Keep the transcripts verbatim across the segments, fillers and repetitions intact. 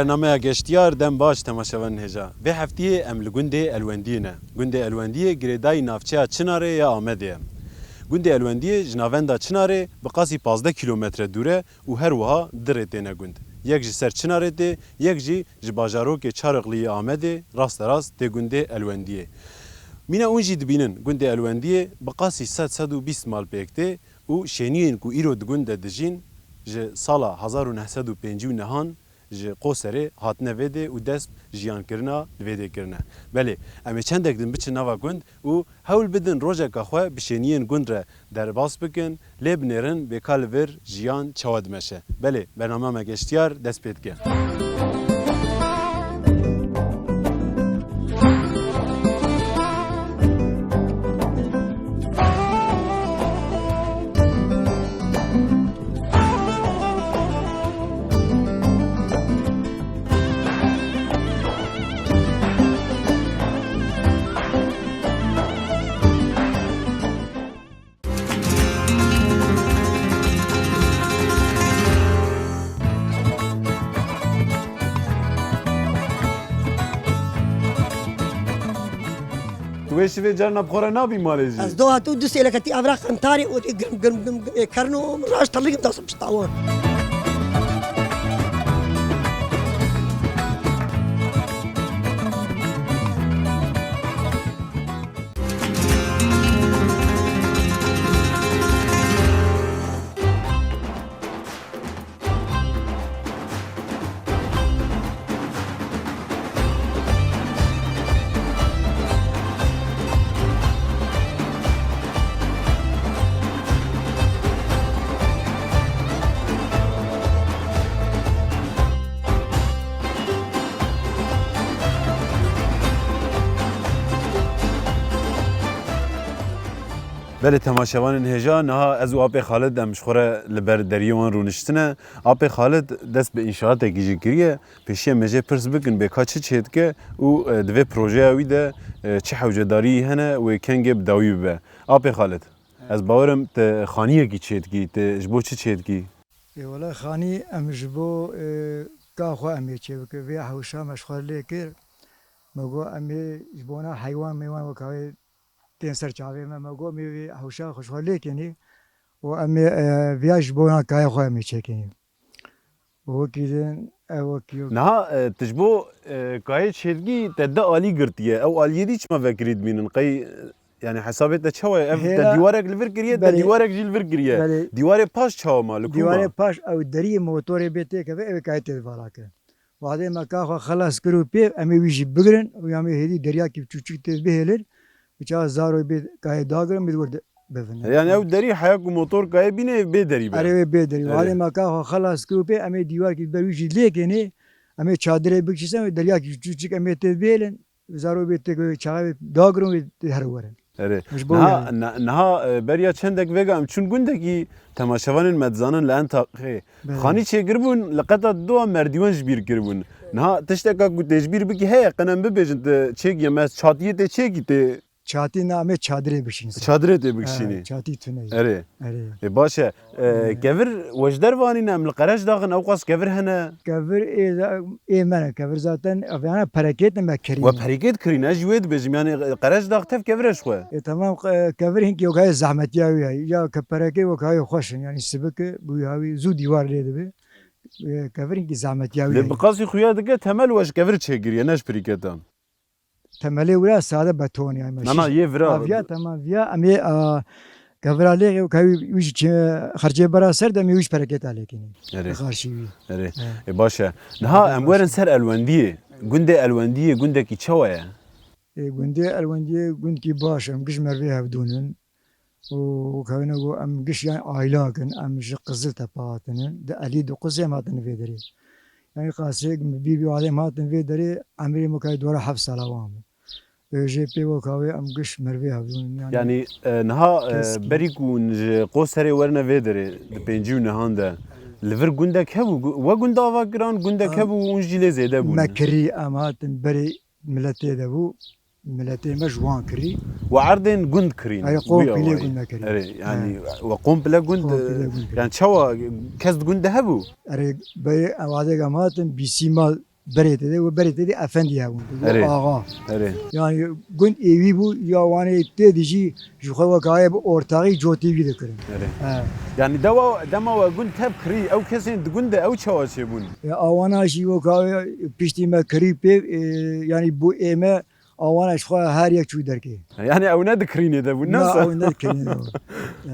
Bernameya Geştiyar, dem baş temaşevanên hêja. Vê heftiyê em li gundê Elwendiyê ne. Gundê Elwendiyê girêdayî navçeya Çinarê ya Amedê ye. Gundê Elwendiyê ji navenda Çinarê bi qasî pazdeh kîlometre dûr e û her wiha di rê têne gund. Yek ji ser Çinarê tê, yek jî ji bajarokê Çarixlî yê Amedê rasterast tê gundê Elwendiyê. Mîna hûn jî dibînin, gundê Elwendiyê bi qasî sed, sed û bîst mal pêk tê û şêniyên ku îro di gund de dijîn, ji sala hezar û neh sed û pêncî û nehan ji Qoserê hatine vê dê û dest jiyankirina di vê dê kirine. Belê, em ê çendek din biçin nava gund û hewl bidin rojeka xwe bi şêniyên gund re derbas bikin, lê binêrin bê ka li vir jiyan çawa dimeşe. Belê, bernama me Geştiyar dest pê dike. Tu wê şivê carna bi xwe re nabî malê jî? Ez do hatû du sêleketî evra qentarê û grim grim grim grim ê kerno raş terlîkim da pişta wan. Belê temaşevanên hêja, niha ez û apê Xalid em ji xwe re li ber deriyê wan rûniştine. Apê Xalid dest bi înşaatekî jî kiriye. Pêşiya me jê pirs bikin bê ka çi çêdike û, e, di vê projeya wî de, e, çi hewcedarî hene wê kengê bi dawî bibe. Apê Xalid, ez bawerim te xaniyekî çêdikî, te ji bo çi çêdikî? Ê wele xanî em ji bo, e, ka xwe em ê çêbikin. Vê hewşa me ji xwe lê kir. Me got em ê ji bona heywan meywan wek havê tên ser çavê me. Me got em ê vê hewşa xwe ji xwe lê kenî û em ê, e, viya ji bona kaya xwe em ê çêkenî. Wekî din, ew wekî yok. Niha, e, tu ji bo, e, kayê çêdikî te du alî girtiye. Ew aliyê dî çima vekirî dibînin? Qey, e, yani hesabê te çawa ye? Ev te dîwarek li vir kiriye, te dîwarek jî li vir kiriye. Belê. Dîwarê paş çawa ma? Li ku ma? Dîwarê paş ew deriyê motorê bê têkeve, ew ê kayê tê vala ke. Wadê me ka xwe xelas kir û pê, em ê wî jî bigirin û ya me hêdî deryakî çûçik tê bihêlin. Û çawa zaro bê kayê dagirin, bê wir de bivin. Yani ew derî heya ku motor kayê bîne bê derî be. Erê wê bê derî. Erê. Wadê me ka xwe xelas kir û pê, em ê dîwarkî ber wî jî lê kenê. Em ê çadirê bikişin, deryakî çûçik em ê tê bihêlin. Zaro bê tê çawa bê dagirin wê tê her werin. Erê. Ji bo niha, yani. Niha, e, beriya çendek vêga em çûn gundekî temaşevanên me dizanin li Entaqê. Belê. Xanî çêkiribûn, li qeta duwa merdîwan ji bîr kiribûn. Niha tişteka ku tê ji bîr bikî heye, qenem bibêjin, tu çêkî, me çatiyê tê çêkî tê. Çatî na, em ê çadirê bişîn. Çadirê tê bikişînî. Ha, çatî tune ye. Erê. Erê. Ê, baş e. E, kevir we ji dervanî ne, em li Qereçdaxin, ewqas kevir hene? Kevir ê, ê me ne, kevir zaten, yani perekêt me kirî. We perekêt kirî ne, ez jî wê dibêjim, yani Qereçdax tev kevir e ji xwe. E, tamam, e, kevir hinkî wekayê zehmetiya wî ye. Ya ke perekê wekayê xweş in, yani sibik e, bûya wî zû dîwar lê dibe. E, kevir hinkî zehmetiya wî ye. Lê bi qasî xuya dike temel we ji kevir çêkiriye, ne ji pirîketan. Temelê wira sade beton yani. Na, na, yê vira. Aviya, tamam, viya, em ê, a, kevira lê, ka wî, wî jî çi-, xercê bera ser de em ê wî jî perekêta lê kenî. Erê. Xarşî wî. Erê. He. E, baş e. Niha em werin ser Elwendiyê. Gundê Elwendiyê gundekî çawa ye? E, gundê Elwendiyê gundkî baş e. Em giş mervê hevdûnin. û kevine got, em giş yan aylak in, em ji Qiziltepe hatinin. Di elî du qizê em hatin vê derê. Yani qasê bî bî adem hatin vê derê, emrê me kay dora heft sala wan bû. Ê, jê pê weka wê em giş mervê hevdûn in, yani. Yani, e, niha, e, keskî. Berî ku hûn ji Qoserê werine vê derê, di pêncî û nehan de, li vir gundek hebû, gu-, we gund ava kiran, gundek hebû, hûn jî lê zêde bûn? Me kirî, em hatin berê miletê de bû, miletê me ji wan kirî. We erdên gund kirîn. Erê, wî komple awayî. Gund me kirî. Erê, yani, he, we komple gund, komple gund kirî. Yani çawa kes di gund de hebû? Erê, berê ewadê em hatin, bîsî mal Berê tê de, û berê tê de efendî hebûn. Erê. Axa. Erê. Yani gund êvî bû, ya wanê tê de jî ji xwe wek aye bi ortaxî cotî wî dikirin. Erê. He. Yani dewa, dema we gund tev kirî, ew kesên di gund de ew çawa çêbûn? E, awana jî wek aye piştî me kirî pê, e, yani bû ême, awana ji xwe her yek çû derkê. Yani ew ne di kirînê de bûn, ne wisa? Ew ne di kirînê de bûn.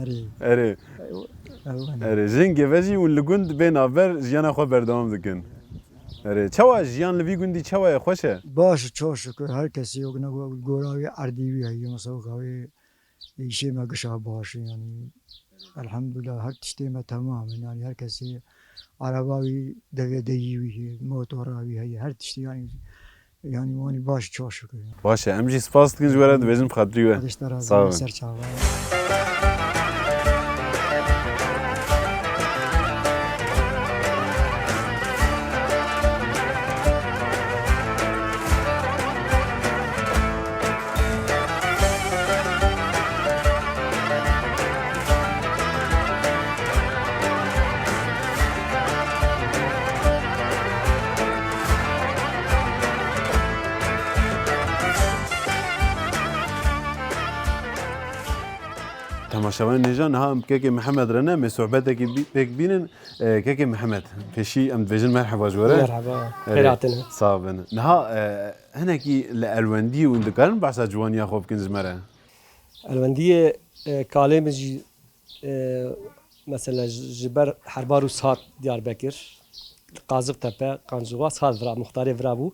Erê. Erê. Ew, ew ne. Erê, jingê ve jî hûn li gund bên navber jiyana xwe berdewam dikin. Erê, çawa jiyan li vî gundî çawa ye, xweş e? Baş, çok şükür, her kesî yok ne gora wî erdî wî heye, mesela wî îşê me gişa baş e, yani. Elhamdülillah, her tiştê me temam in, yani her kesî araba wî, devê deyî wî heye, motora wî heye, her tiştê yani, yani wanî baş, çok şükür. Baş e, em jî spas dikin ji we re, dibêjin bi xatirî we. Xwedê ji te razî be, ser çava. Temaşevanên hêja, niha em kekê Mihemed re ne, em ê sohbetekî bî-, pêk bînin. E, kekê Mihemed, pêşî em dibêjin merheba ji we re. Merheba, erê, xêr hatin. Sağ bin. Niha, e, hinekî li elwendiyê hûn dikarin behsa ciwaniya xwe bikin ji me re? Elwendiyê, e, kalê min jî, e, mesela ji, ji ber Herbar û Sat Diyarbekir, Qazixtepe, Qancixwa, Sat vira, muxtarê vira bû.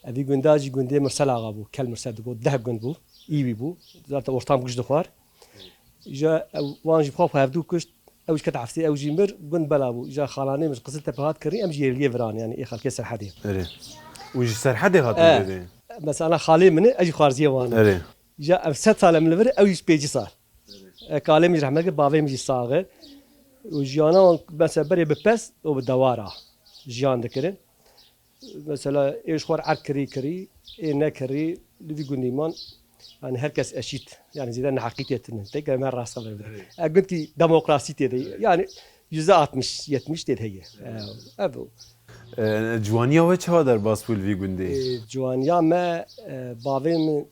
Evî gunda jî gundê Mirsel Axa bû, Kel Mirsel digot, deh gund bû, îwî bû. Zaten ortam giş dixwar. Îja ew, wan jî xwe xwe hevdû kuşt, ew jî ket eftê, ew jî mir, gund bela bû. Îja xalanê min ji Qiziltepe hat kirî, em jî yêrliyê viran, yani ê xelkê Serhedê. Erê. Û ji Serhedê hatin. E, vêdê. Mesela xalê min e, ez jî xwarziyê wan im. Erê. Îja ev sed sal em li vir, ew jî pêncî sal. E, kalê min jî rehmet kir, bavê min jî sax e. Û jiyana wan mesela berê bi pez û bi dewar a jiyan dikirin. Mesela ê ji xwe re erd kirî kirî, ê nekirî, li vî gundî man. Yani herkes eşît. Yani zêde neheqîtê tune. Tek me rast xeber bide. Evet. E, gundkî demokrasî tê de. Evet. Yani yüzde altmış, yetmiş tê de heye. Evet. E, ev o. E, ciwaniya we çawa derbas bû li vî gundê? E, ciwaniya me, e, bavê min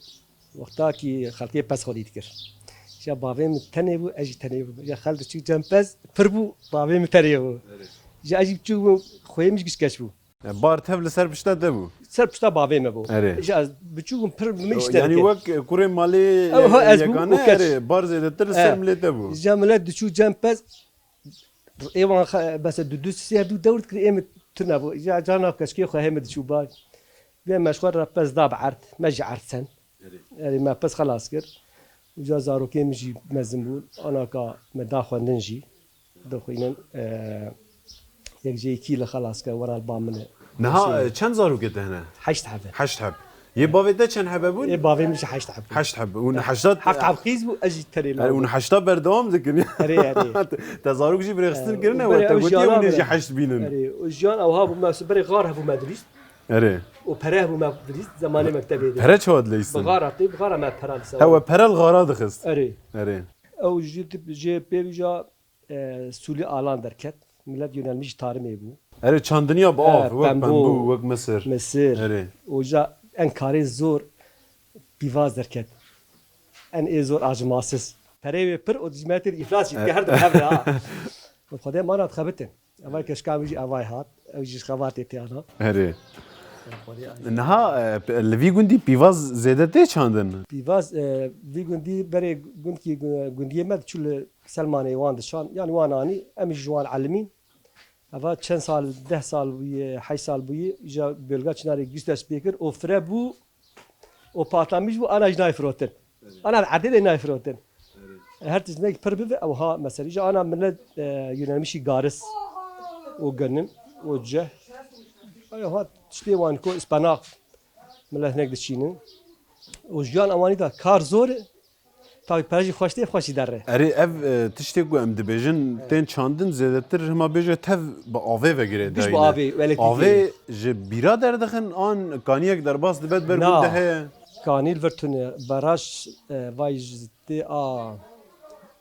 wextakî xelkê pez xwedî dikir. Ya bavê min tenê bû, ez jî tenê bûm. Ya xelk diçû cem pez, pir bû, bavê min tenê bû. Evet. Ya ez jî biçûk bûm, xweyê min jî giş keç bû. E, bar tev li ser pişta te bû? Ser pişta bavê me bû. Erê. Ji ez biçûk bûm, pir min ji te Yani dikir. Wek kurê malê, ew, ha, e, ez bûm, yekane, û keç. Erê, bar zêdetir li ser, e, milê te bû. Ji millet diçû cem pez, ê wan xe-, bese du du sê du dewr dikir, ê min tune bû. Ji cana keçkê xwe hê min diçû bar. Vê me ji xwe re pez da bi erd, me jî erd sen. Erê. Erê, me pez xelas kir. Uca zarokê min jî mezin bûn. Anaka me da xwendin jî. Dixwînin, e, yek jê kî li xelas ke, wera li ba min e. Niha, şey, e, çend zarokê te hene? Heşt heb e. Heşt heb. Yê bavê te çend hebe bûn? Ê bavê min jî heşt heb bûn. Heşt heb. Hûn heşta, heft heb qîz bû, ez jî tenê me. Hûn heşta berdewam dikin. Erê, erê. Te zarok jî birêxistin kirine, we te gotiye hûn ê jî heşt bînin. Erê, û jiyan ew ha bû, me berê xar hebû me dirîst. Erê. Û pere hebû me dirîst, zemanê mektebê de. Pere çawa dileyistin? Bi xara tê, bi xara me pera li ser. Hewe pere li xara dixist. Erê. Erê. Ew jî tip jê pê vîja, e, sûlî alan derket. Millet yönelmiş tarımê bû. Erê, çandiniya bi av, wek pembû, wek misir. Misir. Erê. Oca en karê zor pîvaz derket. En ê zor acımasız. Perê wê pir û dijmetê îflas jî dike her du hev re ha. Xwedê mana dixebitin. Eva keşka min jî evay hat. Ew jî ji xebatê tê ana. Erê. Niha, e, li vî gundî pîvaz zêde tê çandin? Pîvaz, e, vî gundî berê gundkî gu-, gundiyê me diçû li Selmanê wan dişan, yani wan anî, em jî ji wan elimîn. Eva çend sal, deh sal bûye, heşt sal bûye, îja bölga çinarê giş dest pê kir, û fire bû, û patlamiş bû, ana jî nayê firotin. Ana erdê de nayê firotin. E, her tişt nek pir bibe, ew ha mesela, îja ana millet, e, yönelmişî garis û genim û ceh. Ay ha tiştê wan ko ispenak millet nek diçînin. Û jiyan ewanî de kar zor e. Tabii pere jî xweş tê, xweş jî derre. Erê, ev, e, tiştê ku em dibêjin, evet, tên çandin zêdetir hima bêje tev bi avê ve girêdayî ne? Giş bi avê, elektrîkê. Avê ji bîra derdixin an kaniyek derbas dibe di ber gund de heye? Na. Kanî li vir tune, baraj, e, vay ji tê a,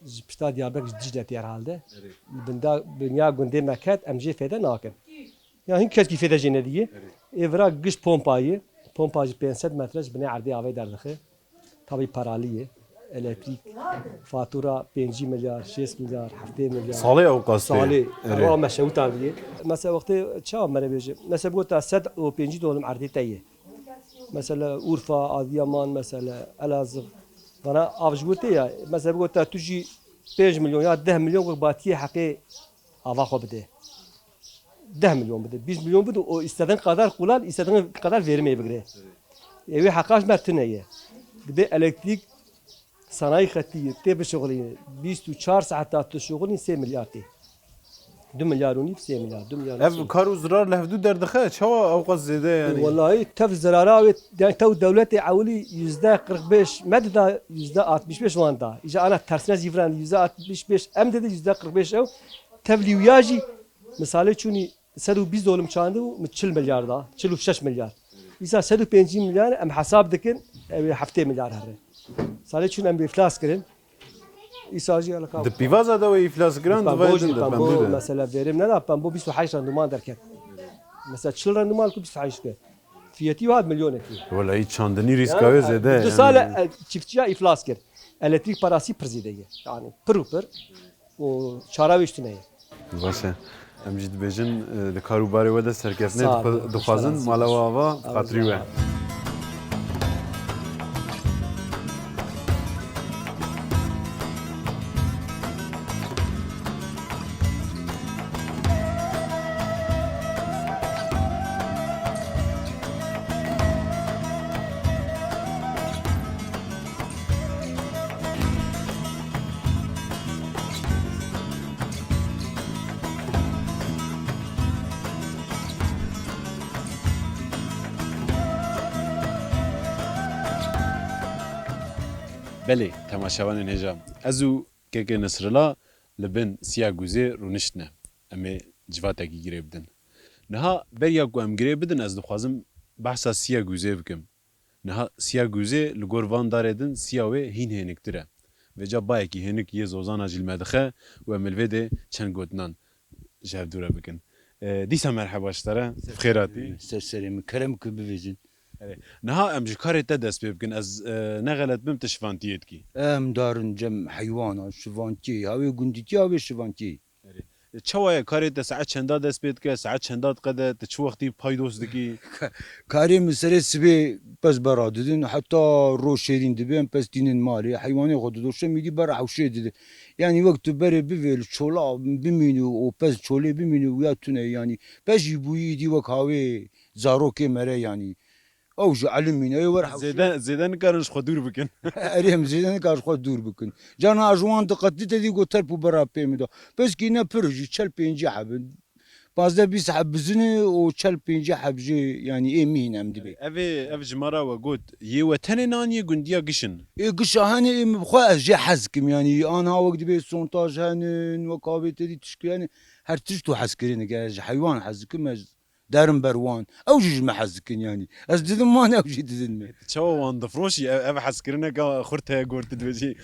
ji pişta Diyarbekir ji Dîcle tê herhalde. Erê. Binda, binya gundê me ket, em jê fêde nakin. Ya hin kes kîfê de jê nediyê. Ê vira giş pompa ye. Pompa jî pênc sed metre ji binê erdê avê derdixe. Tabî paralî ye. Elektrîk, fatura pêncî milyar, şêst milyar, heftê milyar. Salê ew qas tê. Salê. Erê. Ewa me şewitandî ye. Mesela wextê çawa me re bêje? Mesela bigota sed û pêncî dolim erdê te ye. Mesela Urfa, Adiyaman, mesela Elazığ. Vana av ji wir tê ya. Mesela bigota tu jî pênc milyon ya deh milyon wek batiyê heqê ava xwe bide. Deh milyon bide, bîst milyon bide, o istediğin kadar kullan, istediğin kadar verim ê bigire. Ê wê heqa ji me tune ye. Dibe elektrîk, sanayi xetî tê bişuxulîne, bîst û çar saeta tu şuxulîn sê milyar tê. Du milyar û nîv, sê milyar, du milyar û nîv, sê milyar. Ev kar û zirar li hevdû derdixe, çawa ew qas zêde ye yanî? Wellahî tev zirara wê, yani tev dewletê ewilî yüzde kırk beş me dida, yüzde altmış beş wan da. Îja ana tersine jî viran yüzde altmış beş em didi, yüzde kırk beş ew. Tevlî wiya jî misalê çûnî sed û bîst dolim çandî û min çil milyar da, çil û şeş milyar. Îsa sed û pêncî milyar em hesab dikin, ew ê heftê milyar here. Salê çûn em bê iflas kirin. Îsa jî elaka. Di pîvaza de wê îflas kiran, di Pembo vay jî, din de Pembo pembû de. Mesela verim neda, Pembo bîst û heşt renduman derket. Mesela çil renduman ku bîst û heşt ke. Fiyetî hat milyonekî. Wela hîç çandinî rîska wê zêde ye. Du sale, e, çiftçiya îflas kir. Elektrîk parasî pir zêde ye. Yani pir û pir. û çara wê ji tune ye. Baş e. Em jî dibêjin, e, di kar û barê we de serkeftinê dixwe-, dixwazin, mala we ava, xatirî we. Belê, temaşevanên hêja, ez û Kekê Nisrila li bin Siya Gûzê rûniştine. Em ê civatekî girê bidin. Niha beriya ku em girê bidin, ez dixwazim behsa Siya Gûzê bikim. Niha Siya Gûzê li gor van darê din siya wê hîn hêniktir e. Vêca bayekî hênik yê zozana jî li me dixe û em li vê dê çend gotinan ji hevdû re bikin. E, dîsa merheba ji te re, bi xêr hatî. Ser serê min, kerem ku bivêjin. Erê. Niha em ji karê te dest pê bikin. Ez, e, ne xelet bim, tu şivantiyê dikî. Em darin cem heywana, şivantiyê, ha wê gundîtiyê, ha wê şivantiyê. Erê. Çawa ye karê te, saet çenda dest pê dike, saet çenda diqede, tu çi wextî paydos dikî? Ka-, karê min serê sibê pez bera didin, heta roj şêrîn dibe, em pez tînin malê, heywanê xwe didoşe, mîdî bera hewşê dide. Yanî wek tu berê bivê li çola bimînî û pez çolê bimînî û ya tune, yanî pez jî bûyî dî wek hawê zarokê mere, yanî ew ji elim mîne, ê wer hewşê. Zêde, zêde nikarin ji xwe dûr bikin. Erê, em zêde nikarin ji xwe dûr bikin. Carna ji wan diqetî te dî got terp û bera pê min da. Peskî ne pir jî çel pêncî heb in. Pazdeh bîst heb bizin e û çel pêncî heb jî, yanî ê mîn em dibê. Ev ê, ev jimara we got, yê we tenê nan yê gundiya giş in? Ê gişa hene ê min bi xwe ez jê hez dikim, yanî ana wek dibê sontaj henin, wek avê te dî tişkî henin, her tişt tu hez kirin, eger ez ji heywan hez dikim, ez derim ber wan. Ew jî ji min hez dikin yanî. Ez didim wan, ew jî didin min. Çawa wan difroşî? Ev, ev hezkirineka xurt heye ku tu dibêjî.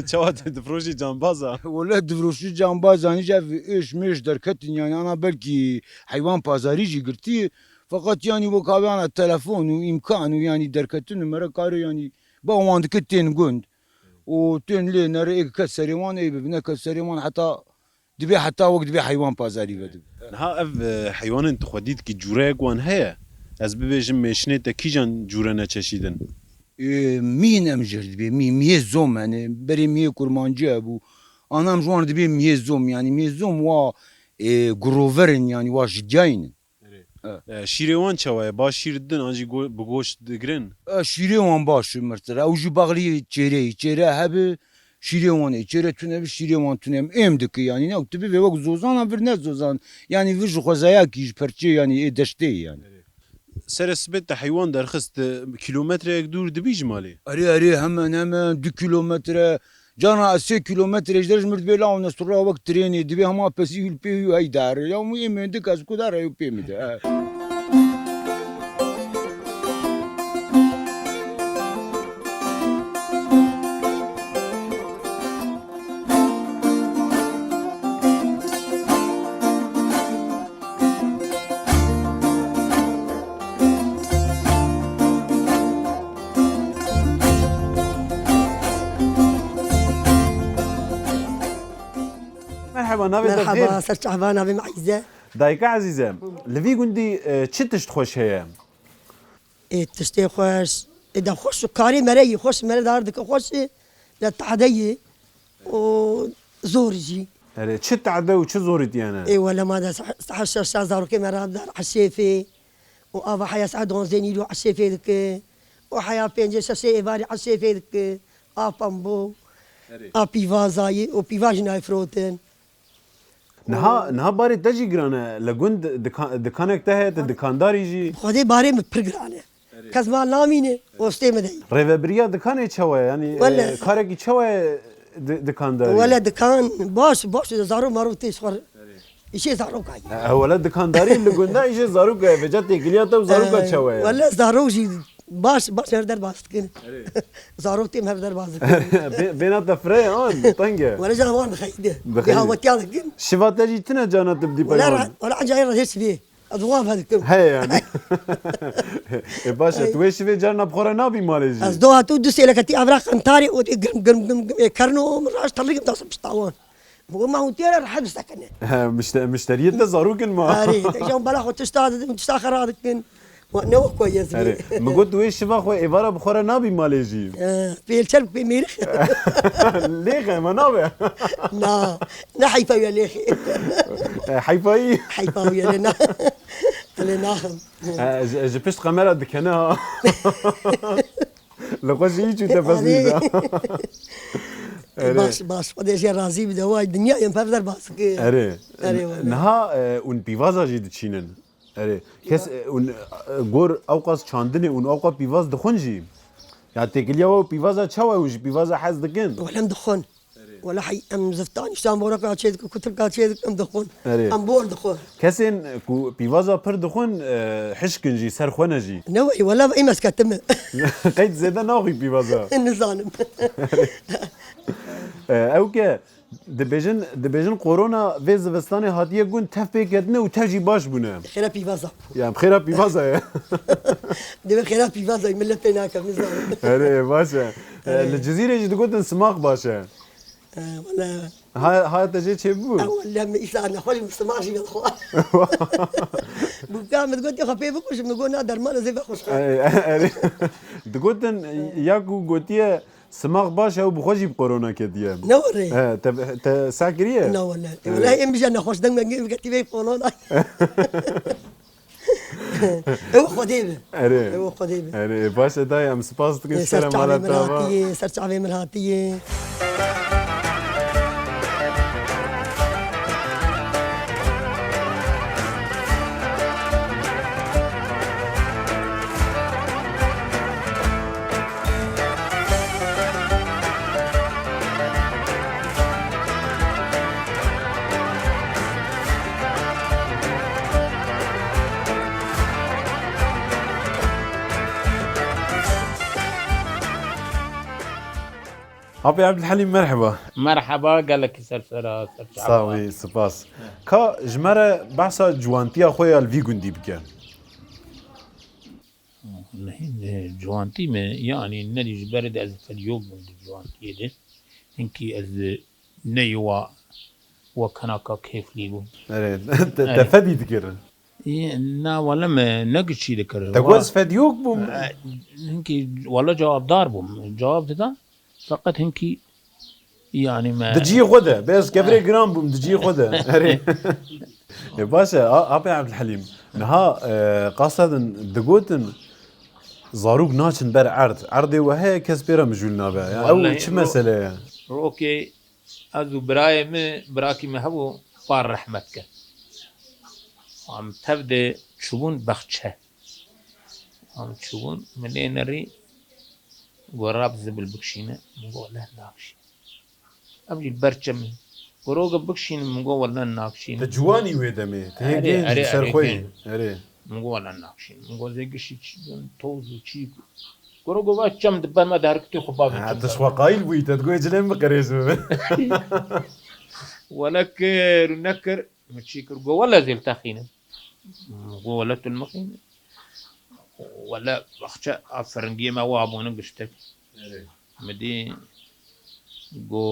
Çawa tu difroşî canbaza? Wele difroşî canbaza, yanî ji ev êş mêş derketin yanî. Ana belkî heywan pazarî jî girtî. Feqet yanî wek havê ana telefon û îmkan û yanî derketin û mere karê yanî ba wan dike tên gund. Û tên lê nere ê kes serê wan ê bibe, ne kes serê wan heta Dibê heta wek dibê heywan pazarî vedibe. Niha ev, e, heywanên tu xwedî dikî cûreyek wan heye? Ez bibêjim mêşinê te kîjan cûre neçeşî din? E, mîn em jêr dibê, mî-, mîyê zom hene, berê mîyê kurmancî hebû. Anam ji wan dibê mîyê zom, yanî mîyê zom wa, e, gurover in, yanî wa jidiyayîn in. Erê. E. E, şîrê wan çawa ye? Baş şîr didin an jî go-, bi goşt digirin? E, şîrê wan baş e, mirtir. Ew jî baxlî çêreyî. Çêre hebe, şîrê wan ê. Çêre tune bi, şîrê wan tune. Em êm dike yanî. Ne tu bivê wek zozan an vir ne zozan. Yanî vir ji xwezayakî, ji perçê yanî ê deştê yanî. Erê. Serê sibê te heywan derxist, e, kîlometreyek dûr dibî ji malê? Erê, erê, hemen, hemen du kîlometre. Cana ez sê kîlometre ji der ji mir dibê law nestura wek trênê dibê hema pesî hûl pê hû hey dar. Ya mû ê mendik ez ku dar ew pê min de. Navê te Merhaba, dêr? Ser çava, navê min Eyze. Dayika Ezîze, li vî gundî, e, çi tişt xweş heye? Ê, tiştê xweş, ê, de xweş û karê mere yî, xweş mere dar dike xweş ê, de tade yî û zor jî. Erê, çi tade û çi zorî tiyane? Ê, wele ma de seh-, sehef şeş zarokê me rabdar eşêfê û ava heya saet donzdeh nîro eşêfê dike û heya pêncê şeşê êvarî eşêfê dike. A pambo, Erê. A pîvazayî û pîvaz jî nayê firotin. Niha, niha barê te jî giran e. Li gund dika-, dikanek te heye, tu dikandarî jî. Xwedê barê min pir giran e. Kes mal namîne, ostê min de yî. Rêvebiriya dikanê çawa ye? Yanî, Wele. e, karekî çawa ye di-, dikandarî? Wele dikan baş, baş e, zarok marok tê ji xwe. Îşê zaroka yî. E, wele dikandarî li gunda îşê zaroka ye. Vêca têkiliya te û zaroka E, çawa ye? Wele zarok jî baş, baş hev derbas dikin. Erê. Zarok têm hev derbas dikin. Bê-, bêna te fireye an, teng e. Wele jana wan dixeyî de. Dixeyî. Bê hawetiya dikin. Şiva te jî tine cana tu bidî Wele peywan? ra-, wele ancayê re hêrs bê. Ez wan vedikim. Heye yani. E, baş e, Ay. Tu wê şivê carna bi xwe re nabî malê jî? Ez do hatû du sêleke tî evra qentarê û tê girm, girm, girm, girm, ê kerno min raş terlikim dasa pişta wan. Bo ma hûn têre rehet bisekine. He, mişte-, mişteriyê te zarok in ma. Erê, te jan bela xwe tişta didim, tişta xera dikin. Wa ne wek ku ez Erê, bê. Min got tu wê şiva xwe êvara bi xwe re nabî malê jî. E, pêlçer bi pê mêrix. Lêxe, ma nabe. Na, ne heyfa wî ye lêxê. E, heyfayî. Heyfa wî ye, lê na. Lê naxim. E, ji, ji pişt kamera dikene ha. Li xwe jî hiç û te bes Erê. nîda. Erê. Baş, baş. Xwedê jê razî bide. Way dinya em pev derbas kir. Erê. Erê, wele. Niha, e, hûn pîvaza jî diçînin. Erê. Kes, Ya. e, hûn, e, gor ewqas çandinê hûn ewqa pîvaz dixwin jî. Ya têkiliya we û pîvaza çawa hûn ji pîvaza hez dikin? Wele em dixwin. Wele hey em ziftanî şan boreka çê dikin, kutirka çê dikin, em dixwin. Erê. Em bor dixwin. Kesên ku pîvaza pir dixwin, e, hişk in jî, ser xwe ne jî. Ne weyî, wele em ez ketime. Qey zêde naxwî pîvaza? Nizanim. E, ew ke dibêjin, dibêjin korona vê zivistanê hatiye gund tev pê ketine û tev jî baş bûne. Xêra pîvaza. Ya, xêra pîvaza ye. Dibê xêra pîvaza ye, millet pê nake, nizanim. Erê, baş e. E, Erê. Li Cizîrê jî digotin simax baş e. E, wele. Ha, ha te jê çêbû? E, wele min îsa nexweş bû, simax jî min xwar. Bûka min digot, "Xwe pê bikujim." Min got, "Na, derman ez ê vexweş." Erê, erê. Digotin, ya ku gotiye, simax baş e û bi xwe jî bi korona ketiye. Ne were? He, te, te seh kiriye? Na wele. E, Erê. Wele em jî nexweş deng mengê biketî vê korona. Ew Xwedê be. Erê. Ew Xwedê be. Erê, baş e dayê, em spas dikin Ê, ji te ser re çavê mala min te ava. Hatiye, ser çavê min hatiye. Apê Ebdulhelîm, merheba. Merheba, gelekî ser sera, ser çava. Sax bî, spas. Ka ji me re behsa ciwantiya xwe ya li vî gundî bike. Nehîn, e, ciwantî me, yanî nedî ji ber de ez fedî yok bûm di ciwantiyê de. Hinkî ez, e, ne yuwa wek hinaka kêflî bûm. Erê, te, Erê. Te fedî dikirin? Yê, na, wele me ne giçî dikir. Te Wa-, got ez fedî yok bûm. E, hinkî wele cewabdar bûm. Cewab dida. Feqet hinkî, yanî me Di cihê xwe de. Bê ez kevirê Eh. giran bûm, di cihê xwe de. Erê. E, baş e, a-, apê Ebdulhelîm. Niha, e, qasa din digotin, zarok naçin ber erd. Erdê we heye, kes pê re mijûl nabe. Ya, ew Wellahî çi ro-, mesele ye? Rokê ez û birayê min, birakî min hebû, xwar rehmet ke. Em tev de çûbûn bexçe. Em çûbûn, min lê nerî, got, "Rab zibil bikişîne." Min got, "Leh nakişînim." Em jî li ber çem in. Got, "Roge bikişînim." Min got, "Wele nakişînim." Te ciwanî wê demê. Te yê Erê, gênc erê, li ser erê, xwe yî. gênc. Erê. Min got, "Wele nakişînim." Min got, "Zê gişî çi, toz û çî." Got, "Roge va çem di ber me de herikitî xwe bavê Ha, çem tu de." ji xwe qayîl bûyî, te digot, "Cilên biqirêj bibe." Wele kir û nekir, min çî kir. Got, "Wele zê li te xînim." Min got, "Wele tu li min xînî." Wele baxçe a firingiyê me wa bûne giştek. Erê. Min dî go,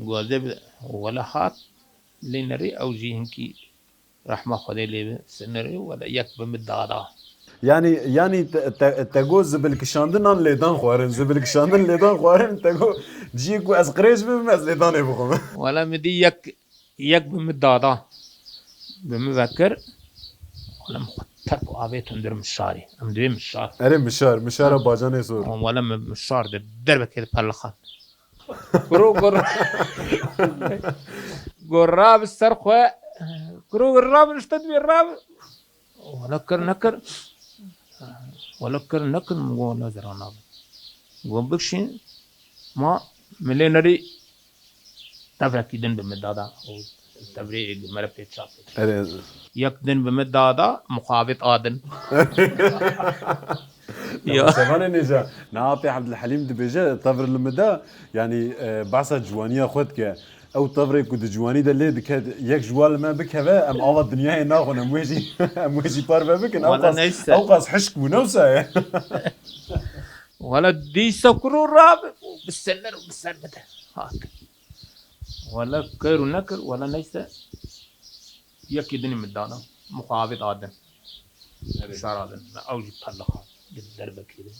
go ez ê bi-, wele hat. Lê nerê ew jî hinkî rehma Xwedê lê bi, sinerê wele yek bi min dada. Yanî, yanî te, te, te got zibil kişandin an lêdan xwarin, zibil kişandin lêdan xwarin, te got ciyê ku ez qirêj bibim ez lêdanê bixwim. Wele min dî yek, yek bi min dada. Bi min vekir, wele min xwe terk û avê tundir mişarê. Em divê mişar. Erê mişar, mişara bacanê sor. Wele min mişar de derbekê de perlixan. Kuro gur. Gur rabi ser xwe. Kuro gur rabi işte divê rabi. Wele kir nekir. Wele kir nekir min got wele zira nabe. Got bikşîn ma milê nerî tevrekî din bi min dada. Û tevrê êgî mere pê çap. Erê. Yek din bi min dada, muxabit a din. Ya. Sevanê nêja. Na apê Ebdulhelîm dibêje tevr li min de, yanî e, behsa ciwaniya xwe dike. Ew tevrê ku di ciwanî de lê dike, yek ji wan li me bikeve, em ava dinyayê naxwin, em wê jî, em wê jî parve bikin. Ew Wala qas, neyse. Ew qas hişk bû, ne wisa ye? Wala dîsa kuro rabi û bi ser û bi ser bide. Hat. Wala kir û nekir, wala neyse. Yekî dinî min dana. Muxabit a din. Mişar a din. Me ew jî perlixa. Di derbekê de.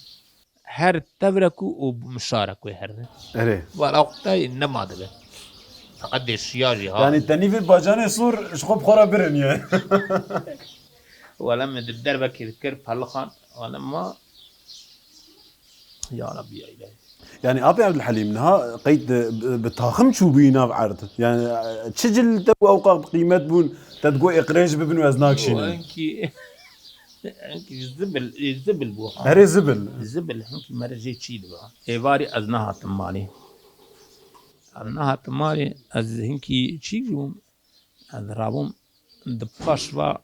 Her tevrek û û mişarek wê her. Erê. Wala qutay nema dibe. Feqet dê şiya jî ha. Yanî te nîvê bacanê sor ji xwe bi xwe re birin ye. Wala min di derbekê dikir perlixan. Wala ma. Ya Rabbi ya İlahi. Yanî apê Ebdulhelîm niha qeyd bi, bi taxim çûbûyî nav erd. Yanî çi cil te bû ew qas bi qîmet bûn, te digot ê qirêj bibin û ez nakşînim. Enkî, enkî zibil, zibil bû. Erê zibil. Zibil, hinkî mere jê çî diba. Êvarî ez nehatim malê. Ez nehatim malê, ez hinkî çî bûm. Ez rabûm di paş va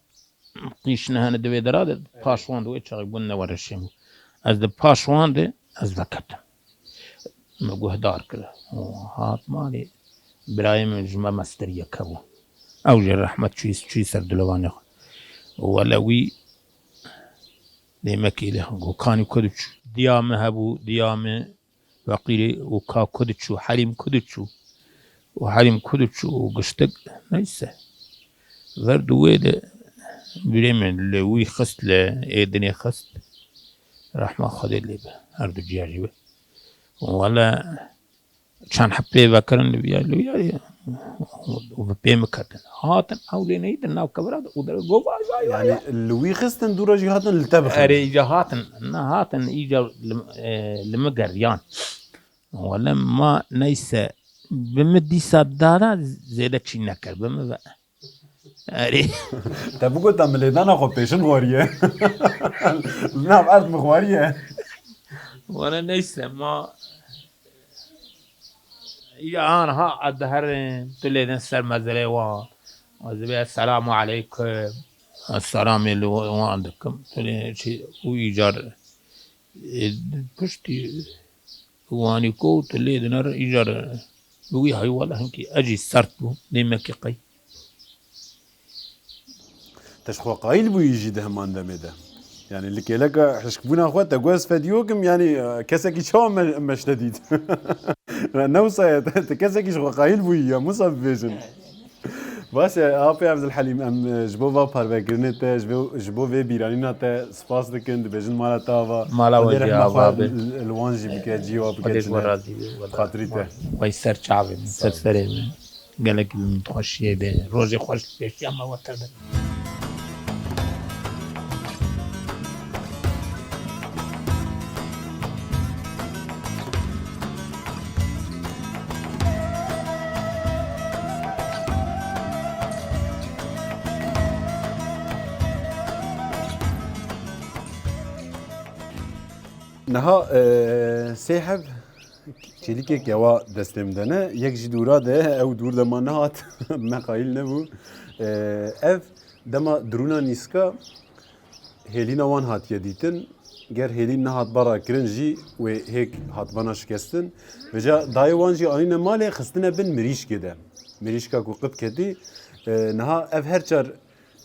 qîşine hene di vê dera de, paş wan de wê çaxê bûn ne were şêm bû. Ez di paş wan de ez veketim. Me guhdar kir. Û hat malê birayê min ji me mestir yeke bû. Ew jê rehmet çûyî, çûyî ser dilovanê xwe. Wele wî dêmekî lê gokanî ku diçû. Diya min hebû, diya min Feqîrê û ka ku diçû, Helîm ku diçû. Û Helîm ku diçû û giştik, neyse. Ver di wê de birê min li wî xist, li êdinê xist. Rehma Xwedê lê be, her du ciya jî be. Wele çend heb pê vekirin li viya, li viya û bi pê min ketin. Hatin, ew lê neyî di nav kevira de û dere got, vay, vay, vay, Yanî li wî xistin dûra jî hatin li te bixin. Erê îca hatin, ne hatin îca li, e, li min geriyan. Wele ma neyse, bi min dîsa dara zêde çî nekir, bi min ve. Erê. Te bigota milêdana xwe pêşin xwariye. Li nav erd min xwariye. Wele neyse, ma ya anha ez diherim, tu lêdin ser mezrê wan. Ez dibê, "Esselamu aleykum." Ez selamê li wan dikim. Tu lê çi û îcar, e, piştî wanî ko tu lê diner îcar bi wî hay wele hinkî ez jî sert bû, dêmekî qey. Te ji xwe qayîl bûyî jî di heman demê de. Yanî li kêleka hişkbûna xwe te got ez fedî wek im, yanî, e, kesekî çawa me, me ji te dît? Ne wisa ye, te, te kesekî ji xwe qayîl bûyî ya, wisa bibêjin. Baş e, apê Evzil Helîm, em, e, ji bo va parvekirinê te, ji bo, ji bo vê bîranîna te spas dikin, dibêjin mala te ava. Mala we jî ava be. Xwedê rehma xwe li, li wan jî bike, cihê we bike çine. Xwedê ji we razî be. Xatirî te. Wey ser çavê min, ser serê min. Gelekî bi min xweşiyê be. Rojê xweş li pêşiya me we tevin. Niha, e, sê heb çêlîkê kewa destê min de ne. Yek jî dûra de, ew dûr de ma nehat, me qayîl nebû. E, ev dema dirûna nîska hêlîna wan hatiye dîtin. Ger hêlîn nehatba rakirin jî wê hêk hatibana şikestin. Vêca dayê wan jî anîne malê, xistine bin mirîşkê de. Mirîşka ku qip ketî, e, niha ev her çar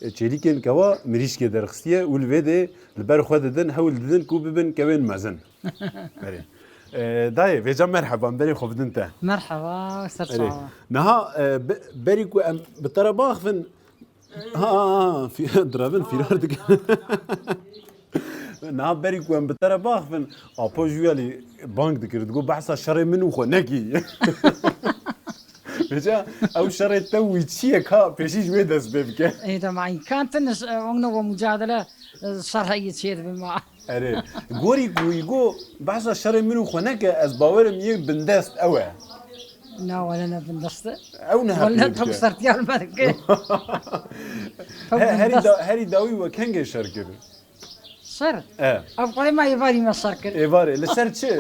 çêlîkên kewa mirîşkê derxistiye û li vê dê li ber xwe didin, hewl didin ku bibin kewên mezin. Erê. E, dayê, vêca merheba, em berê xwe bidin te. Merheba, ser Erê. Çava. Niha, e, be-, berî ku em bi te re baxivin, ha, ha, ha, fî-, direvin, fîrar dikin. Niha berî ku em bi te re baxivin, Apo Jûyalî bang dikir, digot, "Behsa şerê min û xwe nekî." Vêca ew şerê te wî çi ye ka pêşî ji wê dest pê bike? Ê, de ma îmkan tune, e, weng ne we mucadele, e, şer heye çê dibe ma. Erê. Gorî ku wî got, "Behsa şerê min û xwe neke, ez bawerim yê bindest ew e." Na, wele ne bindest e. Ew ne Wele hepî tev dike. Sertiyar me dike. Tev He-, herî bindest. Da-, herî dawî we kengê şer kir? Şer? E. Ev qolê me êvarî me şer kir. Êvarê, li ser çi?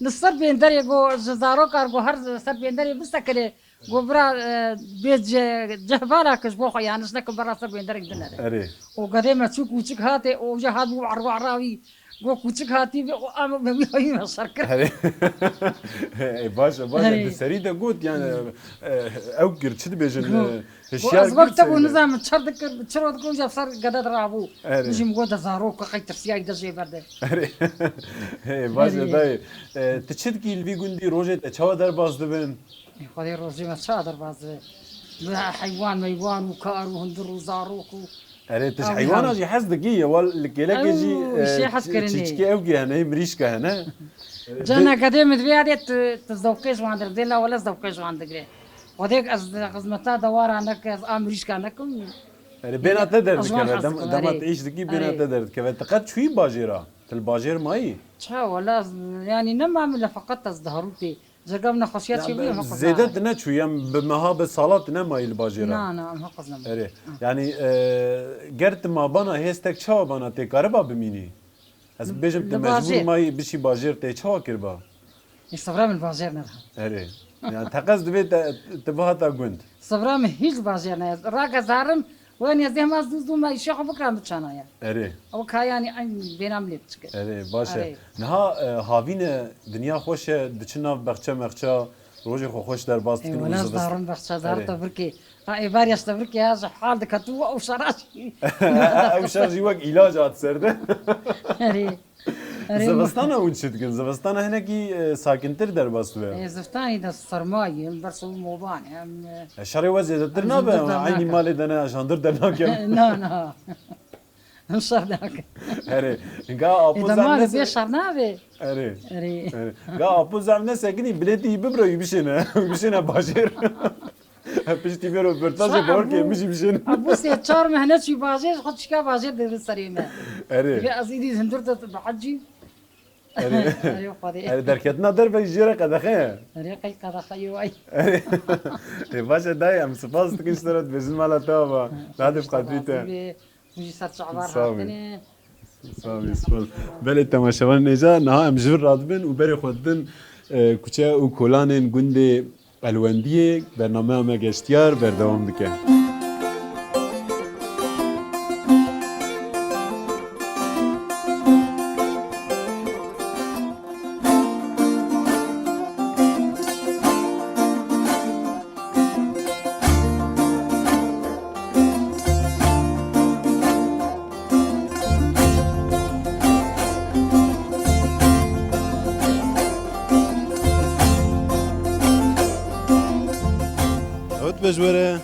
Li ser bênderê go, ji zaroka go her ser bênderê bisekine. Go bira, e, bê ce-, cehbala ke ji bo xwe yaniş neke bera ser bênderek dinere. Erê. O gedê me çû kûçik hatê, o ja hat bû arwa rawî. Go kûçik hatî ve, o ama me wî hayî me şer kir. Erê. E, baş e, baş e. Erê. Di serî de got, yani, e, ew kir, çi dibêjin, Go. E, Go hişyar ez kir wek te bû serî de. Nizam çer dikir, çiro dikir, ja ser gede de rabû. Erê. Dijim go de zarok, qey tirsiyayî de jê berde. Erê. Hey, baş e, Erê. Dayê. E, tu çi dikî li vî gundî, rojê te çawa derbas dibin? Xwedê rojê me çawa derbas dibe? Bi heywan meywan û kar û hundir û zarok û Erê, tu ji Ew heywana hemî. Jî hez dikî, ye wal li kêlekê Ew jî, e, işê hez çi-, kirinê. Çiçikê ew kî hene, mirîşka hene. Cana Vê- gedê min divê adê tu, tu zewqê ji wan dir, dê la wele zewqê ji wan digre. Xwedê ez xizmeta dewara neke, ez a mirîşka nekim. Erê, bêna te Ez wan derdikeve, hez dem-, dikim, dema erê. Tu îş dikî, bêna Erê. Te derdikeve. Tu qet çûyî bajêra? Tu li bajêr mayî? Ça, wele ez, yanî nema min le feqet ez diherûtê. Jêrga min nexweşiya Ya, çêbûye, em xwe zêde nare. Tu neçûyî, em bi meha, bi sala tu nemayî li bajêra. Na, na, em haqez nemayî. Erê. Ah. Yanî, e, ger tu mabana hêstek çawa bana tê kariba bimînî? Ez bibêjim tu Li mecbûr bajêr. Mayî biçî bajêr tê çawa kiriba? Ê, sifra min bajêr nediha. Erê. Yani teqez divê te, tu bihata gund. Sifra min hîç bajêr ne. Rake zarim, Wen ez dê hema zû zû me îşê xwe bikira min çanaya. Erê. Ew ka yanî eyn bênam lê biçike. Erê, baş e. Erê. Niha, e, havîn e, dinya xweş e, diçin nav bexçe mexça, rojê xwe xweş derbas Ê, dikin û wela zivist-, zarin bexçe zar Erê. Te virkê. Ha, êvarî ez te virkê ya ji hal dike tu ew şera jî. Ew şer jî wek îlac hat ser de. Erê. Erê, Zivistana hûn çi dikin? Zivistana hinekî, e, sakintir derbas dibe. E, zivistanî de serma ye, em ber sob moban, em, e, E, şerê we zêdetir em nabe, jindir em eynî dernake. Malê de ne, jandir dernake. Na, na. Em şer dernake. Erê, ga E, apo de zam malê nese- bê şer nabe. Erê. Erê. Erê. Ga apo zam nesekinî, bilêtî bibro, wî bişêne. Wî bişêne bajêr. Piştî vê roportajê Sa bawer ke, Ebû, min jî bijîn. Ebû sê çar mehne çû bajêr, xwe çika bajêr dibin serê me. Erê. Ve ez îdî hundir de bihecî. Erê. Erê, Xwedê. Erê, derketina derve jê re qedexe ye. Erê, qey qedexe ye way. Erê. Ê, baş e dayê, em spas dikin ji te re dibêjin mala te ava. Lade bi qadrî te. Hûn jî ser çavar Sağ olun. Hatine. Sağ olun, spas. Belê temaşevanên hêja, niha em ji vir radibin û berê xwe didin, e, kuçe û kolanên gundê Elwendiyê. Bernameya me Geştiyar berdewam dike. Ew dibe ji we re.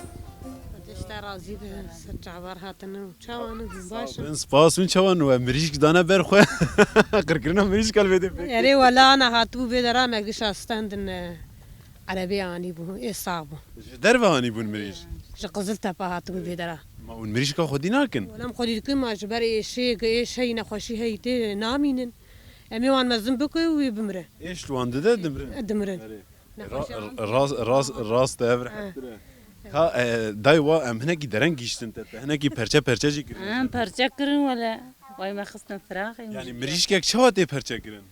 Xwedê ji te razî be, ser çavar hatine û çawan in, hûn baş in? Spas, hûn çawan in? We mirîşk dane ber xwe. Qirkirina mirîşka li vê dê pêk. Erê, wela ana hatibû vê dera me gişa stendin, e, erebê anîbû, ê sax bû. Ji derve anîbûn mirîş? Ji Qiziltepe hatibû vê dera. Ma hûn mirîşka xwedî nakin? Wela em xwedî dikin, ma ji ber êşê, êş heyî, nexweşî heyî tê namînin. Em ê wan mezin bikin û wî bimire. Êş li wan dide, dimrin? E, dimrin. Erê. Ra-, ras-, ras-, rast e, ev rehettir e. Ka, e, dayê wa em hinekî dereng gihîştin te, te hinekî perçe perçe jî kirin. Em perçe kirin wele. Way me xistin firaxê. Yanî mirîşkek çawa tê perçe kirin?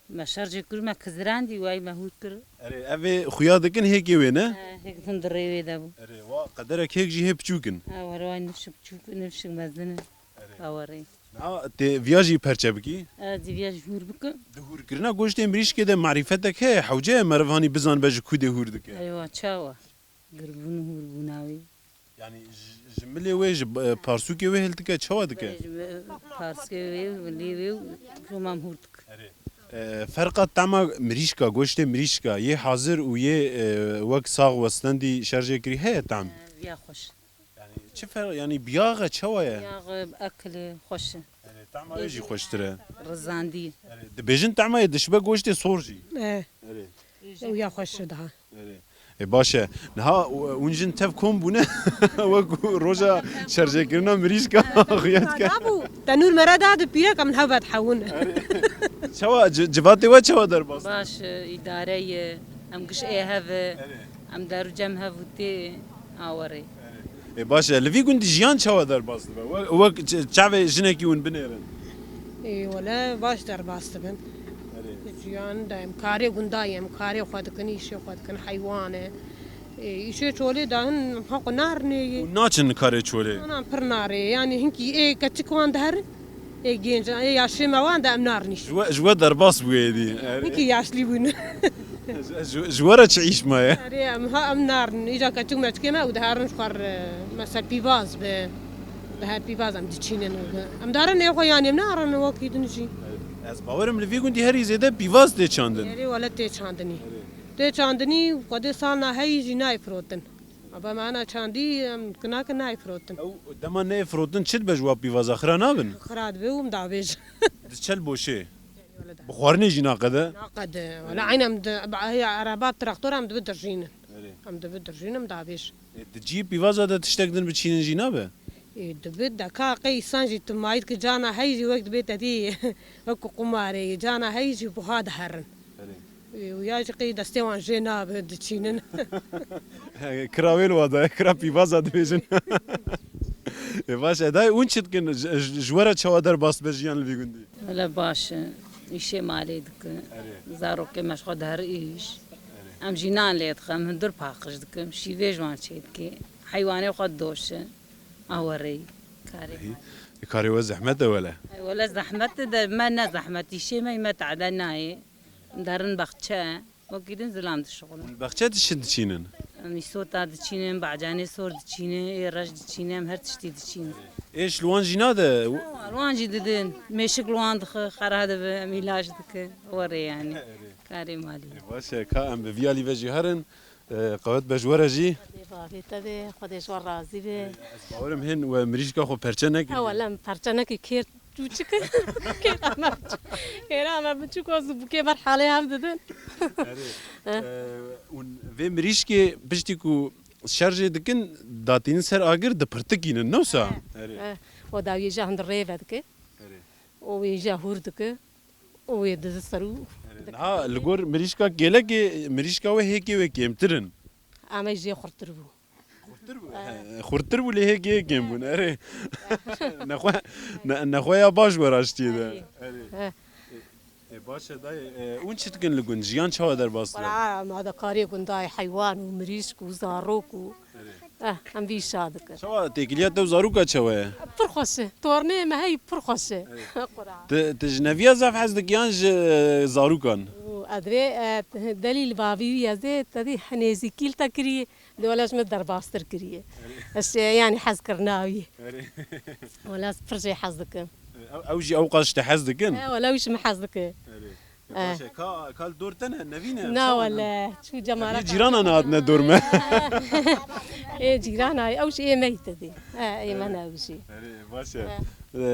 Me şer jê kir, me kizirandî, way me hûr kir. Erê, ev ê xuya dikin hêkê wê ne? He, hêk hundirê wê de bû. Erê, wa qederek hêk jî hê piçûk in. Ha, were way nifşik piçûk, nifşik mezin in. Erê. Awerê. Na, tê viya jî perçe bikî? Ez ê viya jî hûr bikim. Di hûrkirina goştê mirîşkê de marîfetek heye, hewce ye meriv hanî bizanibe ji ku dê hûr dike? Eywa, çawa? Girbûn û hûrbûna wê. Yanî ji, ji milê wê, ji, e, parsûkê wê hildike, çawa dike? Ji mi-, parskê wê, milê wê û tomam hûr dike. Erê. E, ferqa tema mirîşka, goştê mirîşka, yê hazir û yê, e, wek sax westendî şerjê kirî heye tam? Ya xweş. Çi ferq, yanî biyaxe çawa ye? Biyaxe ekili xweş e. Erê, tema wê jî xweştir e. Rizandî. Erê, dibêjin tema yê dişibe goştê sor jî. E, Erê, ew ya xweş diha. erê. E, baş e. Niha, e, hûn jin tev kom bûne. Wek roja şerjêkirina mirîşka xuya dike. Nabû. Tenûr mere da di pîrek em hev vedhewin. Çawa, ci- civatê we çawa derbas? Baş e, îdare ye. Em giş ê hev e. Em der û cem hev û tê awerê. E, baş e. Li vî gundî jiyan çawa derbas dibe? Wek, wek ç- çavê jinekî hûn binêrin. Ê, wele baş derbas dibin. Jiyan de em karê gunda ye, em karê xwe dikin, îşê xwe dikin, heywan e. Ê, îşê çolê de hin heqo narinê ye. Hûn naçin karê çolê? Anan pir narê, yanî hinkî ê keçik wan diherin, ê gêncan, ê yaşê me wan de em narinî. Ji we, ji we derbas bûye dî. Erê. Hinkî yaşlî bûn. Ji, ji, ji we re çi îş maye? Erê em ha em narin. Îca keçik meçikê me û diherin ji xwe re, mesela pîvaz bi. Dihe pîvaz em diçînin. Em darin ê xwe yanî em narin wekî din jî. Ez bawerim li vî gundî herî zêde pîvaz tê çandin. Erê wele tê çandinî. Tê çandinî xwedê sal na heyî jî nayê firotin. Aba me ana çandî em kinake nayê firotin. Ew dema neyê firotin çi dibe ji wa pîvaza xira nabin? Xira dibe û em davêjin. Diçe li boşê. Bi xwarinê jî naqede. Naqede. Wala eyn em di, bi, ya ereba traktor em dibi dirjînin. Erê. Em dibi dirjînin em davêj. E, di cî pîvaza de tiştek din biçînin jî nabe? E, dibi deka qey îsan jî tu mayî dikî cana hey jî wek dibê te dî wek ku qumarê yê. Cana hey jî buha diherin. Erê. E, û ya jî qey destê wan jê nabe diçînin. Kira wê li wa daye, kira pîvaza dibêjin. E, baş e, dayê, hûn çi dikin? Ji, ji, ji we re çawa derbas dibe jiyan li vî gundî? Wele baş e. Îşê malê dike. Erê. Zarokê me ji xwe diher îş. Erê. Em jî nan lê dixin, em hundir paqij dikin. Şîvê ji wan çê dike. Heywanê xwe didoşe. Awereyî. Karê Erê. malê. E, karê we zehmet e wele. Ay, wele zehmet e de me ne zehmet. Îşê me me tade nayê. Em derin baxçe. Wekî din zilam dişixulin. Li bexçe dişin diçînin? Em îsota diçînin, bacanê sor diçînin, ê reş diçînin, em her tiştî diçînin. Êş li wan jî nade? Li wan jî didin. Mêşik li wan dixe, xera dibe, em îlac dikin. Werê yanî. Karê malî. Baş e, ka em bi vî alî ve jî herin. E, qewet be ji we re jî. Xwedê bavê te be, Xwedê ji we razî be. Ez bawerim hên we mirîşka xwe perçe nekirî. He wele em perçe nekî kêr Çûçik. Kêra me biçûk, kêra me biçûk o zû bûkê ber halê hev didin. Erê. Hûn vê mirîşkê piştî ku şerjê dikin, datînin ser agir, dipirtikînin, ne wisa? Erê. Eh, o dawiyê jî hindî rê vedike. Erê. O wê jî hûr dike. O wê dizi ser û. Erê. Niha li gor mirîşka kêlekê, mirîşka we hêkê wê kêmtir in. Ame jê xurtir bû. Xurtir bû. He, xurtir bû lê hêkê yê kêm bûn. Erê. Nexwe, ne- nexwe ya baş were ji tiyê de. Erê. He. E, baş e dayê. E, hûn çi dikin li gund? Jiyan çawa derbas dibe? Wala ma de karê gundayê heywan û mirîşk û zarok û eh, em vî şa dikin. Çawa têkiliya te û zaroka çawa ye? Pir xweş e. Tornê me hey pir xweş e. Qura. Ti, ti ji neviya zaf hez dikî yan ji e, zarokan? Û ez vê e, delîl bavî wî ez ê te dî nêzîkî li te kirî. Di wele ji min derbastir kiriye. Ez, e, yanî hez kirina wî. Wele ez pir jê hez dikim. Ew, ew jî ew qas ji te hez dikin? E, wele ew ji min hez dike. Erê. E. Baş e, ka, ka li dor te ne, nevî ne? Na wele, çû cemara. Yê cîranan hatine dor me. Ê cîran ay, ew jî ê me yî te dê. E, ê me ne ew jî. Erê, baş e.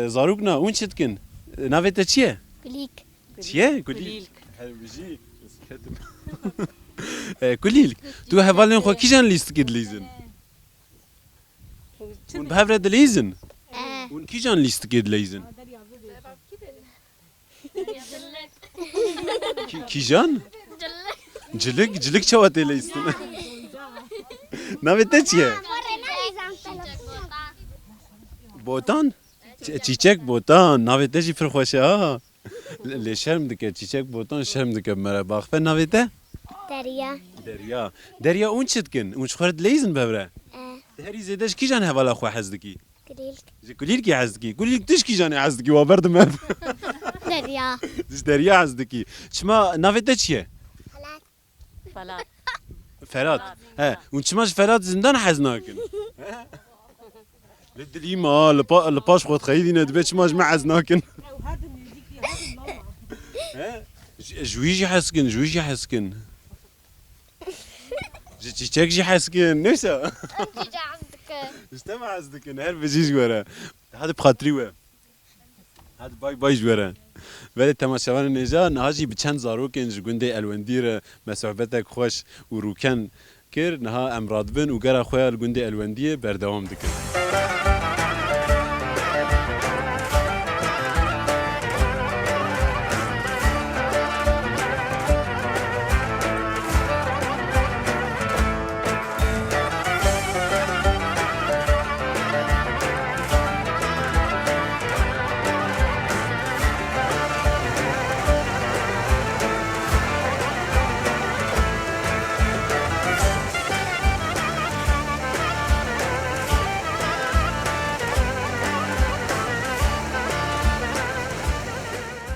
E, zarokna, hûn çi dikin? Navê te çi ye? Kulîk. Çi ye? Kulîlk. Kulîlk. Her bijî, ez ketim. E, Kulîlk, tu hevalên xwe kîjan lîstikê dilîzin? Hûn bi hev re dilîzin? Eh. Hûn kîjan lîstikê dileyzin? Kî- Kîjan? Cilik, cilik çawa tê leyzin? Navê te çi ye? Botan? Ç- Çîçek Botan, navê te jî pir xweş e ha. Lê şerm dike, Çîçek Botan şerm dike bi me re. Baxfe, navê te? Derya. Derya. Derya, hûn çi dikin? Hûn ji xwe re dileyîzin bi hev re? E. Herî zêde ji kîjan hevala xwe hez dikî? Kulîlk. Ji kulîlkî hez dikî. Kulîlk tu ji kîjanê hez dikî? Wa berdim hev. Derya. Ji derya hez dikî. Çima navê te çi ye? Felat. Felat. Ferat. He, hûn çima ji Ferat zindan hez nakin? Li dilî ma, li pa, li paş xwe dixeyî dîne dibê çima ji me hez nakin? Ew her du nêzîkî hev in mama. He? Ji wî jî hez kin, ji wî jî hez kin. Ji çîçek jî hez kin. Neyse. Em cîce hez dikin. Ji te mi hez dikin? Her bijî ji we re. Hadi bi xatirî we. Hadi bay bay ji we re. Belê temaşevanên hêja, niha jî bi çend zarokên ji gundê Elwendî re me sohbetek xweş û rûken kir. Niha em radibin û gera xwe ya li gundê Elwendiyê berdewam dikin.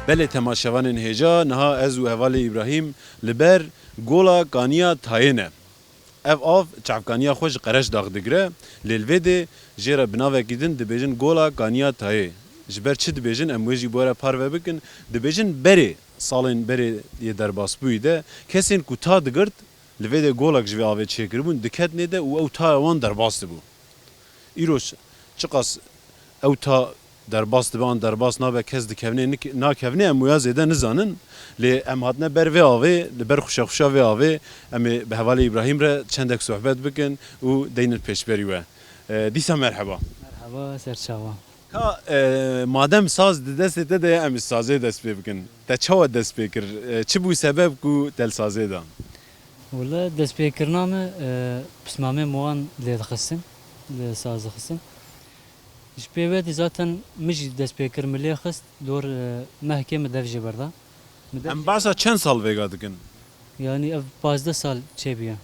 Belê temaşevanên hêja, niha ez û hevalê Îbrahîm li ber Gola Kaniya Tayê ne. Ev av çavkaniya xwe ji Qereşdax digire, lê li vê dê jê re bi navekî din dibêjin Gola Kaniya Tayê. Ji ber çi dibêjin, em wê jî bi we re parve bikin. Dibêjin berê, salên berê yê derbasbûyî de kesên ku ta digirt, li vê dê golek ji vê avê çêkiribûn, diketnê de û ew taya wan derbas dibû. Îro çiqas ew ta derbas dibe an derbas nabe, kes dikevnê nik-, nakevnê, em wêya zêde nizanin. Lê em hatine ber vê avê, li ber xuşexuşa vê avê, em ê bi hevalê Îbrahîm re çendek sohbet bikin û deynin pêşberî we. E, dîsa merheba. Merheba, ser çava. Ka, e, madem saz di destê te de ye, em ji sazê dest pê bikin. Te çawa dest pê kir? E, çi bû sebeb ku te li sazê da? Wele destpêkirina me, e, pismamê me wan lê dixistin, li saz dixistin. Ji pê ve dî zaten min jî dest pê kir, min lê xist, dor, e, mehkê min dev jê berda. Min dev Em jê behsa çend sal vêga dikin? Yanî ev pazdeh sal çêbûye.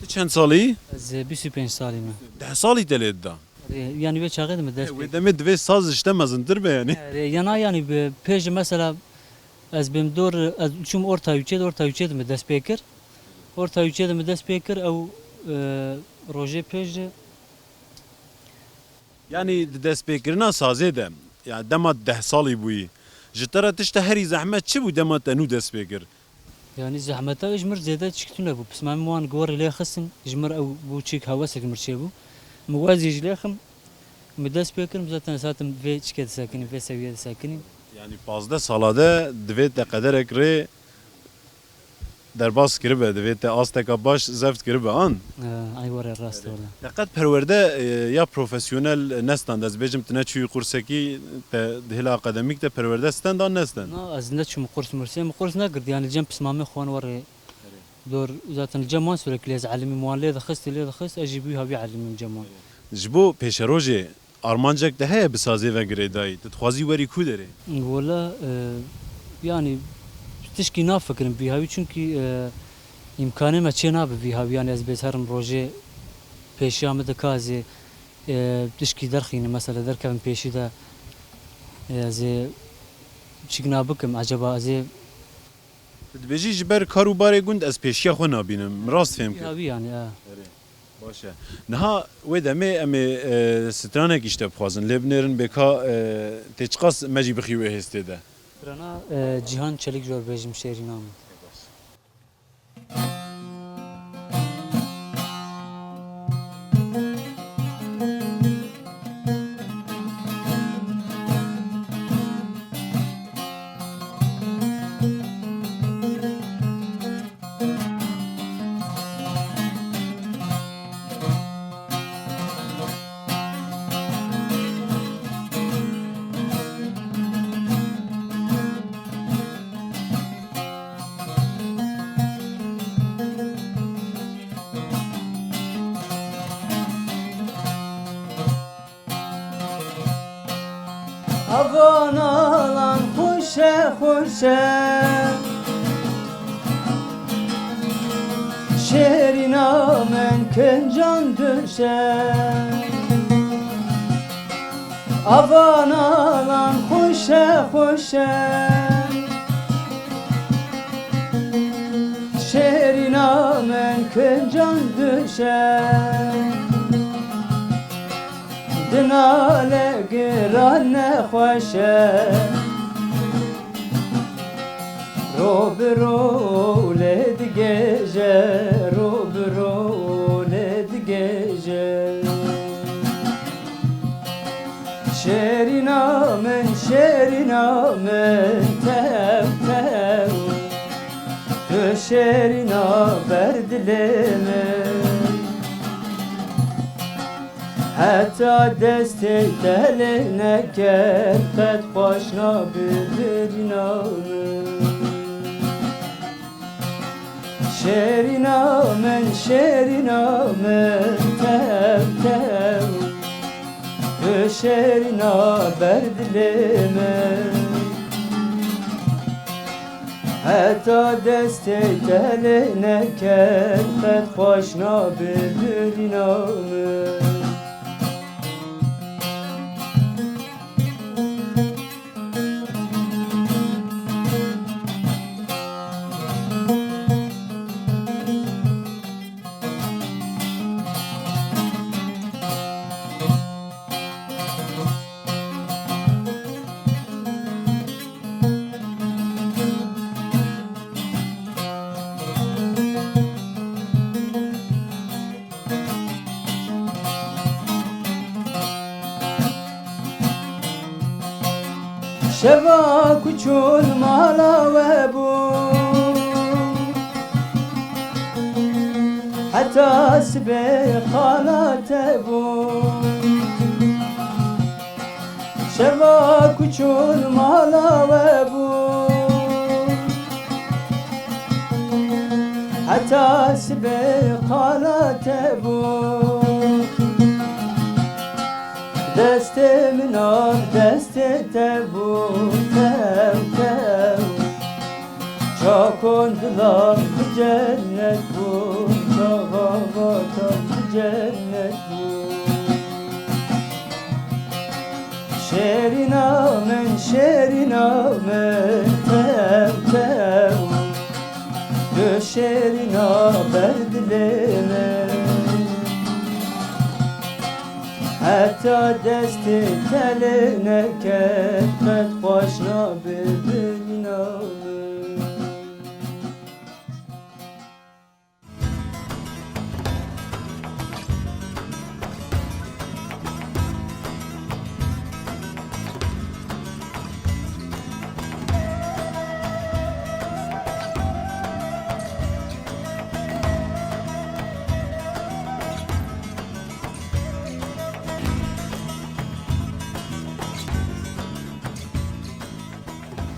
Tu çend salî yî? Ez, e, bîst û pênc salî me. Deh salî te lê dida? E, yanî wê çaxê de min dest Wê pê demê divê saz ji te mezintir be yanî. E, ya na yanî bi pêş mesela ez bêm dor, ez çûm orta üçê de, orta üçê de min dest pê kir. Orta üçê de min dest pê kir, ew, e, rojê pêş de Yanî di destpêkirina sazê de, ya dema deh salî bûyî, ji te re tişta herî zehmet çi bû dema te nû dest pê kir? Yanî zehmeta wê ji mir zêde çik tune bû. Pismamê wan gorî lê xistin, ji mir ew bû çik hewesek ji mir çêbû. Min wezî ji lê xim, min dest pê kir, min zaten ez hatim vê çikê disekinîm, vê sewiyê disekinîm. Yanî pazdeh sala de divê te qederek rê derbas kiribe, divê te asteka baş zeft kiribe, an? Ee, ay were rast were. Te qet perwerde, e, ya profesyonel nestand, ez bêjim tu neçûyî qursekî, te di hêla akademîk de perwerde stend an nestend? Na, ez neçûm qurs mursê, min qurs negirt, yani cem pismamê xwan were. Dor, zaten cem wan sürekli ez elimîm wan lê dixist, lê dixist, ez jî bû havî elimîm cem wan. Ji bo pêşerojê Armancek te heye bi sazê ve girêdayî? Tu dixwazî werî ku derê? Wela, e, yanî tişkî nafikirim vî hawî, çunkî, e, îmkanê me çê nabe vî hawî, yanî ez bêzerim rojê pêşiya min de ka ez ê, e, tişkî derxînim, mesela derkevim pêşî de, e, ez ê çik nabikim, eceba ez ê Tu dibêjî ji ber kar û barê gund ez pêşiya xwe nabînim. Min rast fêm kir? Vî hawî yanî, e. Erê. Baş e. Niha wê demê em ê, e, stranekî ji te bixwazin. Lê binêrin bêka, e, tê çiqas me jî bixî wê hêstê de. Strana, e, Cîhan Çelik jor bêjim şêrîna min. Ava nalan xweş e, xweş e. Şêrîna min kincan dişe. Ava nalan xweş e, xweş e. Şêrîna min kincan dişe. Dinale giran nexweş e. Ro bi ro lê digêje, ro bi ro lê digêje. Şêrîna min, şêrîna min, tew, tew. Tu şêrîna ber dilê min. Heta destê te lê neket, qet xweş nabe birîna min. Şêrîna min, şêrîna min, tew, tew. Tu şêrîna ber dilê min. Heta destê te lê neket, qet xweş nabe birîna min. Şeva ku çûn mala we bû, heta sibê xala te bû. Şeva ku çûn mala we bû, heta sibê xala te bû. Destê min a destê te bû, tew, tew. Çakon dilam bi cennet bû, çaxa vatan bi cennet bû. Şêrîna min, şêrîna min, tew, tew. Tu şêrîna ber dilê min. Heta destê te lê neket, qet xweş nabe birîna min.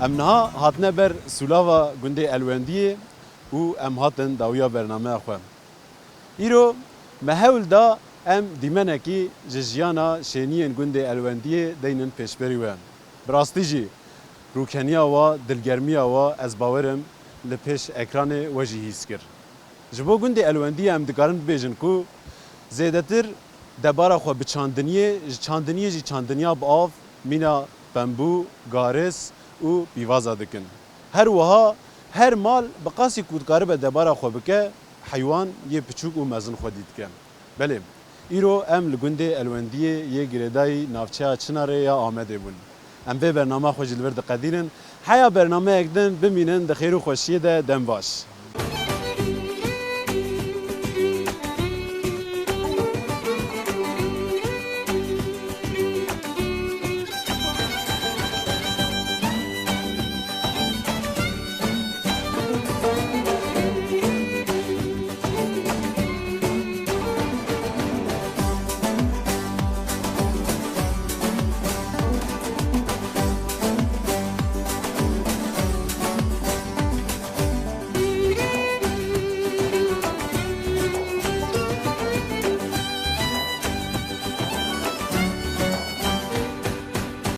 Em niha hatine ber sûlava gundê Elwendiyê û em hatin dawiya bernameya xwe. Îro me hewl da em dîmenekî ji jiyana şêniyên gundê Elwendiyê deynin pêşberî we. Bi rastî jî rûkeniya wa, dilgermiya wa ez bawer im li pêş ekranê we jî hîs kir. Ji bo gundê Elwendiyê em dikarin bibêjin ku zêdetir debara xwe bi çandiniyê, ji çandiniyê jî çandiniya bi av, mîna pembû, garis û pîvaza dikin. Her wiha her mal bi qasî ku dikaribe debara xwe bike, heywan yê piçûk û mezin xwedî dike. Belê, îro em li gundê Elwendiyê yê girêdayî navçeya Çinarê ya Amedê bûn. Em vê bernama xwe jî li vir diqedînin. Heya bernameyek din bimînin di xêr û xweşiyê de, dem baş.